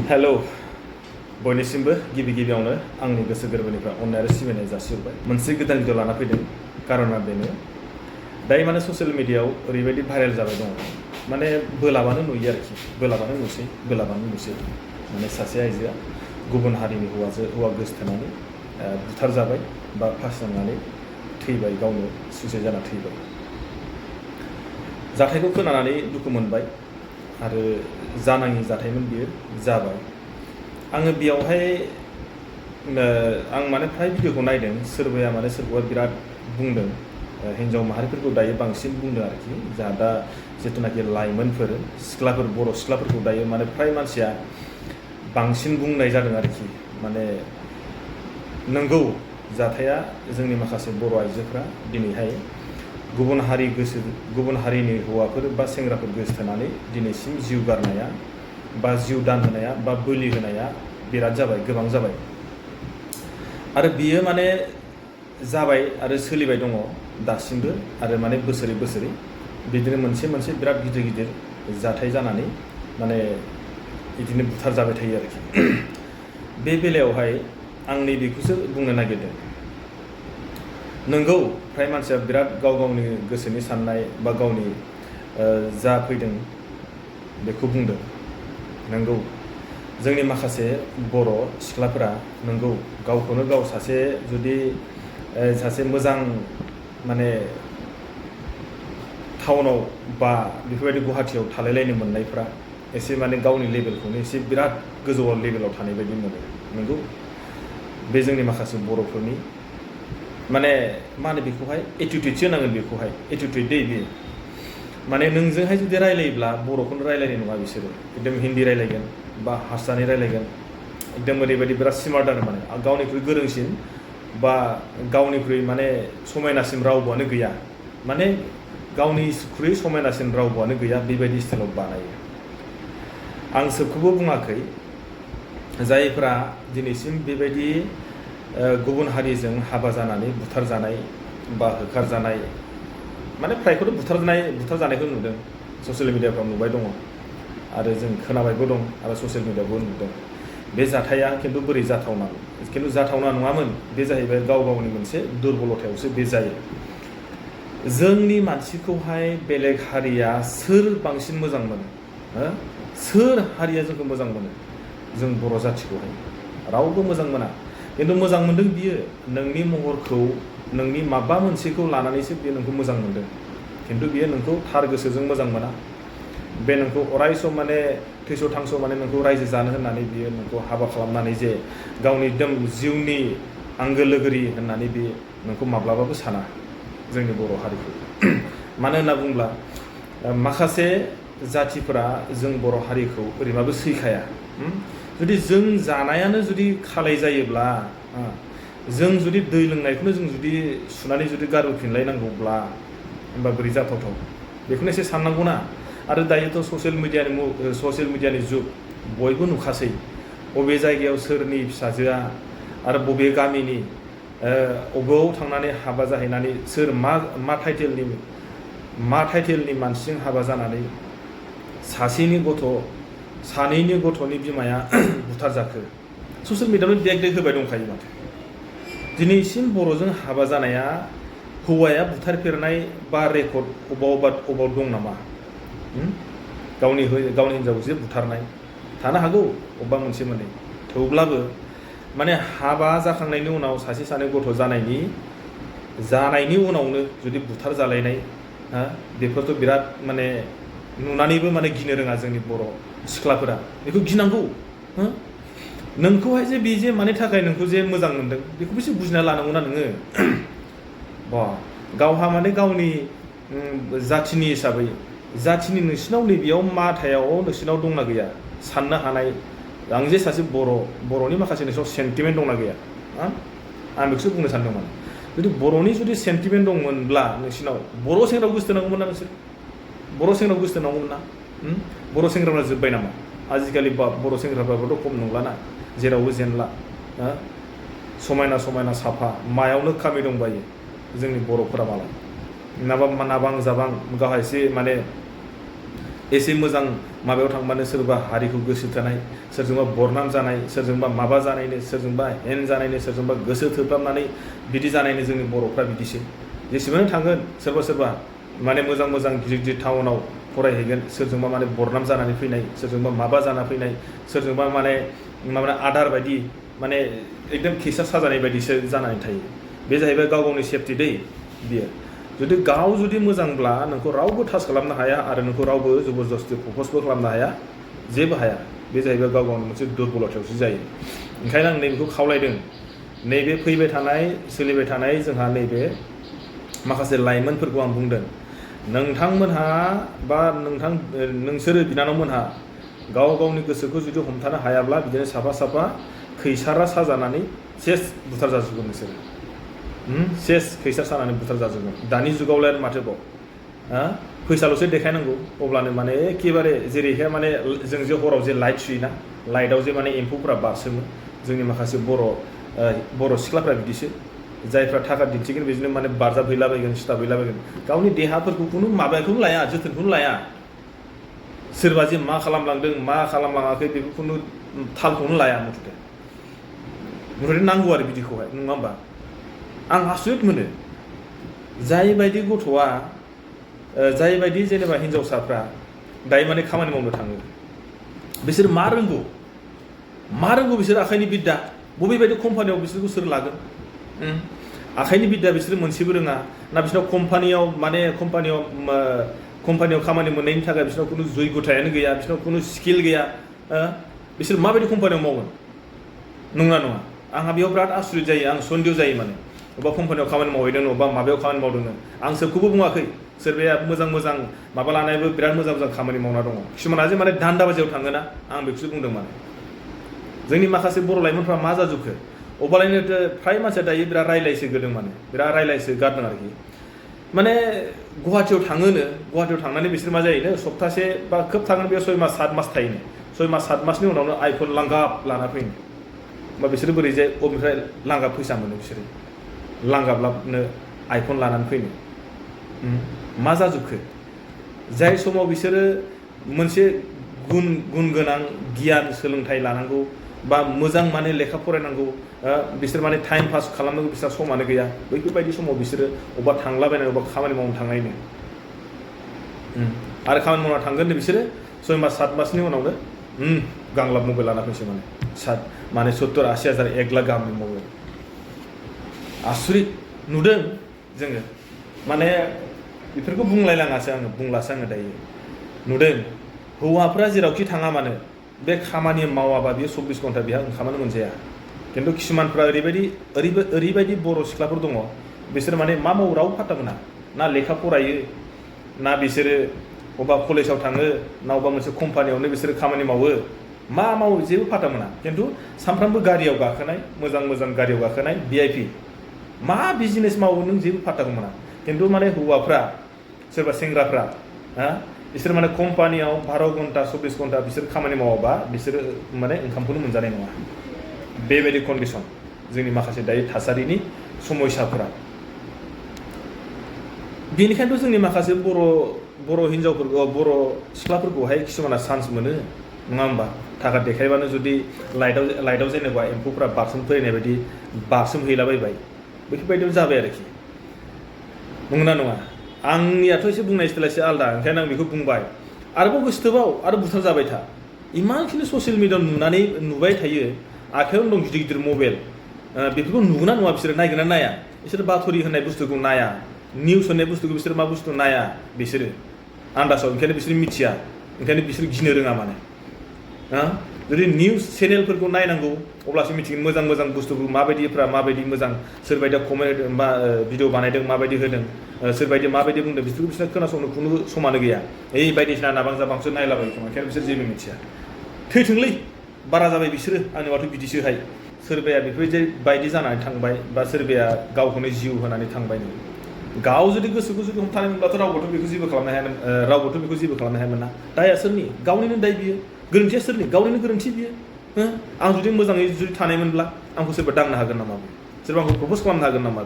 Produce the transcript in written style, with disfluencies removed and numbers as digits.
Hello बयनिसिमबो गिबि गिबियावनो आंनि गोसो गोरबोनिफ्राय अननाय आरो सिबिनाय जासिहरबाय। मोनसे गोदान भिडिअ लाना फैदों, कारना बेनो दायो माने ससियेल मिडियायाव ओरैबायदि भाइरेल जाबाय दङ, माने बोलाबानो नुयो आरोखि, बोलाबानो नुसै माने सासे आइजोआ गुबुन हारिनि हौवा गोसोथोनानै बुथारजाबाय बा फासि जानानै थैबाय, गावनो सुइसाइड जाना थैबाय। जाथायखौ खोनानानै दुखु मोनबाय आरो जानाङि जाथायमोन बियो, जाबाय। आङो बेयावहाय आं माने फ्राय भिडिअखौ नायदों, सोरबा बिराद बुंदों, हिन्जाव माहारिफोरखौ दायो बांसिन बुंदों आरोखि, जा दा जिथुनाखि लाइमोनफोर सिख्लाफोर बर' सिख्लाफोरखौ दायो माने फ्राय मानसिया बांसिन बुंनाय जादों आरोखि। माने नंगौ जाथाया जोंनि माखासे बर' आइजोफ्रा दिनैहाय गुबुन हारिनि हौवाफोर बा सेंग्राफोर गोसोथोनानै दिनैसिम जिउ गारनाया बा जिउ दान होनाया बा बोलि होनाया बिराद जाबाय, गोबां जाबाय। आरो बियो माने जाबाय आरो सोलिबाय दङ दासिमबो, आरो माने बोसोरै बिदिनो मोनसे बिराद गिदिर जाथाय जानानै माने बिदिनो बुथार जाबाय थायो आरोखि। बे बेलायावहाय आं नैबेखौसो बुंनो नागिरदों। नंगौ फ्राय मानसिया बिराद गावनि गोसोनि साननाय बा गावनि जा फैदों बेखौ बुंदों। नंगौ जोंनि माखासे बर' सिख्लाफोरा नंगौ गावखौनो गाव सासे मोजां माने टाउनाव बा बेफोरबायदि गुवाहाटियाव थालायलायनो मोननायफ्रा एसे माने गावनि लेभेलखौनो एसे बिराद गोजौ लेभेलाव थानाय बायदि मोनो। नंगौ बे जोंनि माखासे बर'फोरनि माने मा होनो बेखौहाय एटिटिउडसो होनांगोन, बेखौहाय एटिटिउड दै बेयो। माने नोंजोंहाय जुदि रायलायोब्ला बर'खौनो रायलायनाय नङा बिसोरो, एकदम हिन्दी रायलायगोन बा हारसानि रायलायगोन, एकदम ओरैबायदि बिराद स्मार्ट आरो माने गावनिख्रुइ गोरोंसिन बा गावनिख्रुइ माने समायनासिन रावबोआनो गैया, माने गावनिख्रुइ समायनासिन रावबोआनो गैया, बेबायदि स्टाइलाव बानायो। आं सोबखौबो बुङाखै, जायफ्रा दिनैसिम बेबायदि गुबुन हारिजों हाबा जानानै बुथारजानाय बा होखारजानाय, माने फ्रायखौथ' बुथारजानायखौ नुदों, ससियेल मिडियाफ्राव नुबाय दङ आरो जों खोनाबायबो दं आरो ससियेल मिडियायावबो नुदों। बे जाथाया खिन्थु बोरै जाथावना नङामोन, बे जाहैबाय गावनि मोनसे दुरबलथायावसो बे जायो। जोंनि मानसिखौहाय बेलेग हारिया सोर बांसिन मोजां मोनो? सोर हारिया जोंखौ मोजां मोनो? जों बर' जाथिखौहाय रावबो मोजां मोना। खिन्थु मोजां मोनदों बियो नोंनि महरखौ, नोंनि माबा मोनसेखौ लानानैसो बियो नोंखौ मोजां मोनदों। खिन्थु बियो नोंखौ थार गोसोजों मोजां मोना। बे नोंखौ अरायसम माने थैस' थांस' माने नोंखौ रायजो जानो होननानै बियो नोंखौ हाबा खालामनानै जे गावनि एकदम जिउनि आंगो लोगोरि होननानै बे नोंखौ माब्लाबाबो साना जोंनि बर' हारिखौ। मानो होनना बुङोब्ला माखासे जाथिफोरा जों बर' हारिखौ ओरैबाबो सैखाया। जुदि जों जानायानो जुदि खालाय जायोब्ला, जों जुदि दै लोंनायखौनो जों जुदि सुनानै जुदि गारबोफिनलायनांगौब्ला होमबा बोरै जाथावथाव, बेखौनो एसे साननांगौना। आरो दायोथ' ससियेल मिडियानि जुग, बयबो नुखासै बबे जायगायाव सोरनि फिसाजोआ आरो बबे गामिनि अबेयाव थांनानै हाबा जाहैनानै सोर मा टाइटेलनि मानसिजों हाबा जानानै सानैनि गथ'नि बिमाया बुथारजाखो। ससियेल मिडियायावनो देग होबाय दंखायो माथो। दिनैसिम बर'जों हाबा जानाया हौवाया बुथारफेरनाय बा रेकर्ड अबाव दं नामा? गावनि हिन्जावखौ जे बुथारनाय थानो हागौ अबेबा मोनसे मोननै, थेवब्लाबो माने हाबा जाखांनायनि उनाव सासे सानै गथ' जानायनि उनावनो जुदि बुथार जालायनाय, बेफोरथ' बिराद माने नुनानैबो माने गिनो रोङा जोंनि बर' सिख्लाफोरा। बेखौ गिनांगौ। नोंखौहाय जे बे जे मानि थाखाय नोंखौ जे मोजां मोनदों बेखौबो एसे बुजिना लानांगौना नोङो। गावहा माने गावनि जाथिनि हिसाबै नोंसिनाव नैबेयाव माथायाव नोंसिनाव दंना गैया साननो हानाय, आं जे सासे बर'नि माखासे नोंसिनाव सेन्टिमेन्ट दंना गैया? आं बेखौसो बुंनो सानदोंमोन। जुदि बर'नि सेन्टिमेन्ट दंमोनब्ला नोंसिनाव बर' सेंग्राखौ गोसोथोनांगौमोन ना नोंसोर? बर' सेंग्राखौ गोसोथोनांगौमोन ना? बर' सेंग्राफ्रा जोब्बाय नामा? आजिखालि बर' सेंग्राफ्राबोथ' खम नंलाना, जेरावबो जेनला, समायना साफा, मायावनो खामि दंबायो जोंनि बर'फोरा मालाय नाबां जाबां गावहा एसे माने एसे मोजां माबायाव थांबानो सोरबा हारिखौ गोसो थोनाय, सोरजोंबा बरनाम जानाय, सोरजोंबा माबा जानायनो, सोरजोंबा हेन जानायनो, सोरजोंबा गोसो थोफ्लाबनानै बिदि जानायनो जोंनि बर'फ्रा बिदिसो। जेसेबां थांगोन सोरबा सोरबा माने मोजां मोजां गिदिर गिदिर टाउनाव फरायहैगोन, सोरजोंबा माने बरनाम जानानै फैनाय, सोरजोंबा माबा जाना फैनाय, सोरजोंबा माने माबा आदार बायदि माने एकदम केसा साजानाय बायदिसो जानानै थायो। बे जाहैबाय गाव गावनि सेफटि दै बियो। जुदि गाव जुदि मोजांब्ला नोंखौ रावबो टाच खालामनो हाया आरो नोंखौ रावबो जबरदस्ति प्रप'जबो खालामनो हाया, जेबो हाया। बे जाहैबाय गाव गावनि मोनसे दुरबलतायावसो जायो। ओंखायनो आं नैबेखौ खावलायदों, नैबे फैबाय थानाय सोलिबाय थानाय जोंहा नैबे माखासे लाइमोनफोरखौ आं बुंदों, नोंथांमोनहा बा नोंसोरो बिनानावमोनहा गाव गावनि गोसोखौ जुदि हमथानो हायाब्ला बिदिनो साफा साफा खैसारा साजानानै सेस बुथार जाजोबगोन नोंसोरो। सेस खैसार सानानै बुथार जाजोबगोन। दानि जुगावलाय माथोबाव फैसाल'सो देखायनांगौ, अब्लानो माने एखेबारे जेरैहाय माने जों जे हराव जे लाइट सुयोना, लाइटआव जे माने एम्फौफोरा बारसोमो, जोंनि माखासे बर' सिख्लाफ्रा बिदिसो, जायफ्रा थाखा दिन्थिगोन बिदिनो माने बारजाबहैलाबायगोन, सिथाबहैलाबायगोन, गावनि देहाफोरखौ खुनु माबाखौनो लाया, जोथोनखौनो लाया। सोरबा जे मा खालामलांदों मा खालामलाङाखै बेखौ खुनु थालखौनो लाया मथथे नांगौ आरो बिदिखौहाय, नङा होमबा? आं आसरित मोनो, जायबायदि गथ'आ जायबायदि जेनेबा हिन्जावसाफ्रा दायो माने खामानि मावनो थाङो, बिसोर मा रोंगौ बिसोर आखाइनि बिद्दा, बबेबायदि कम्पानियाव बिसोरखौ सोर लागोन? आखाइनि बिद्दा बिसोर मोनसेबो रोङा ना, बिसोरनाव कम्पानियाव खामानि मोननायनि थाखाय बिसोरनाव खुनु जयगथायानो गैया, बिसोरनाव खुनु स्किल गैया, बिसोर माबायदि कम्पानियाव मावगोन? नङा आंहा बेयाव बिराद आसरित जायो, आं सन्देह जायो। माने अबेबा कम्पानियाव खामानि मावहैदों, अबेबा माबायाव खामानि मावदों, आं सोबखौबो बुङाखै, सोरबाया मोजां मोजां माबा लानायबो बिराद मोजां मोजां खामानि मावना दङ, किसुमाना जे माने दान्दा बाजियाव थाङोना, आं बेखौसो बुंदों। माने जोंनि माखासे बर' लाइमोनफ्रा मा जाजोबखो, अब्लालायनो फ्राय मानसिया दायो बिराद रायलायसो गोदों, माने बिराद रायलायसो गारदों आरोखि। माने गुवाहाटियाव थाङोनो, गुवाहाटियाव थांनानै बिसोर मा जायोनो, सप्तासे बा खोब थागोन बेयाव 6 मास 7 मास थायोनो, 6 मास 7 मासनि उनावनो आइफन लांगाब लाना फैनो। होमबा बिसोरो बोरैजाय अबेनिफ्राय लांगाब फैसा मोनो, बिसोरो लांगाबलाबनो आइफन लानानै फैनो? मा जाजोबखो? जाय समाव बिसोरो मोनसे गुन गोनां गियान सोलोंथाइ लानांगौ बा मोजां माने लेखा फरायनांगौ, बिसोर माने टाइम पास खालामनांगौ, बिसोर समानो गैया, बैफोरबायदि समाव बिसोरो अबेबा थांलाबायनानै अबेबा खामानि मावनो थांनायनो, आरो खामानि मावना थांगोन बिसोरो 6 मास 7 मासनि उनावनो गांलाब मबाइल लाना फैसै, माने 70-80 हाजार 1 लाख गाहामनि मबाइल। आसरित नुदों जोङो, माने बेफोरखौ बुंलायलाङासो आङो, बुंलासो आङो दायो। नुदों हौवाफ्रा जेरावखि थाङा मानो बे खामानि मावाबा बियो 24 घन्टा बेहा ओंखामानो मोनजाया। खिन्थु किसुमानफ्रा ओरैबायदि बर' सिख्लाफोर दङ, बिसोर माने मा मावो रावबो फात्ता मोना, ना लेखा फरायो, ना बिसोरो अबेबा कलेजाव थाङो, ना अबेबा मोनसे कम्पानियावनो बिसोरो खामानि मावो, मा मावो जेबो फात्ता मोना। खिन्थु सानफ्रामबो गारियाव गाखोनाय, मोजां मोजां गारियाव गाखोनाय, VIP, मा बिजनेस मावो नों जेबो फात्ताखौ मोना। खिन्थु माने हौवाफ्रा सोरबा सेंग्राफ्रा बिसोर माने कम्पानियाव 12 घन्टा 24 घन्टा बिसोर खामानि मावाबा बिसोरो माने ओंखामखौनो मोनजानाय नङा। बेबायदि कन्डिसन जोंनि माखासे दायो थासारिनि समयसाफोरा। बेनिखायनोथ' जोंनि माखासे बर' हिन्जावफोरखौ, बर' सिख्लाफोरखौहाय किसुमाना चान्स मोनो, नङा होमबा? थाखा देखायबानो जुदि लाइटआव जेनेबा एम्फौफ्रा बारसोम फैनाय बायदि बारसोमहैलाबायबाय, बेफोरबायदियाव जाबाय आरोखि। नंगौना नङा? आंनियाथ' एसे बुंनाय स्टाइला एसे आलदा, ओंखायनो आं बेखौ बुंबाय। आरोबाव गोसोथोबाव आरो बुथार जाबाय था, इमानखिनि ससियेल मिडियाआव नुबाय थायो, आखायावनो दं गिदिर गिदिर मबाइल, बेफोरखौ नुगोना नुवा बिसोरो, नायगोना नाया? बिसोर बाथरि होननाय बुस्थुखौ नाया, निउस होननाय बुस्थुखौ बिसोर मा बुस्थु नाया बिसोरो आन्दासाव, ओंखायनो बिसोर मिथिया, ओंखायनो बिसोर गिनो रोङा। माने जुदि निउस चेनेलफोरखौ नायनांगौ अब्लासो मिथिगोन मोजां मोजां बुस्थुखौ माबायदिफ्रा माबायदि मोजां, सोरबायदिया कमेन्ट होदों बा भिडिअ बानायदों माबायदि होदों, सोरबायदि माबायदि बुंदों, बिसोरखौ बिसोर खोनासंनो खुनु समानो गैया। बायदिसिना नाबां जाबांसो नायलाबायो खोमा, ओंखायनो बिसोर जेबो मिथिया। थैथोंलै, बारा जाबाय बिसोरो, आंनिबाथ' बिदिसोहाय। सोरबाया बेफोरबायदि जानानै थांबाय, बा सोरबाया गावखौनो जिउ होनानै थांबाय। गाव जुदि गोसोखौ जुदि हमथानाय मोनब्लाथ' रावबोथ' बेखौ जेबो खालामनो हायामोन ना। दाया सोरनि? गावनिनो दाय बियो। गोरोन्थिया सोरनि? गावनिनो गोरोन्थि बियो। आं जुदि मोजाङै जुदि थानायमोनब्ला आंखौ सोरबा दांनो हागोन नामा? सोरबा आंखौ प्रप'ज खालामनो हागोन नामा?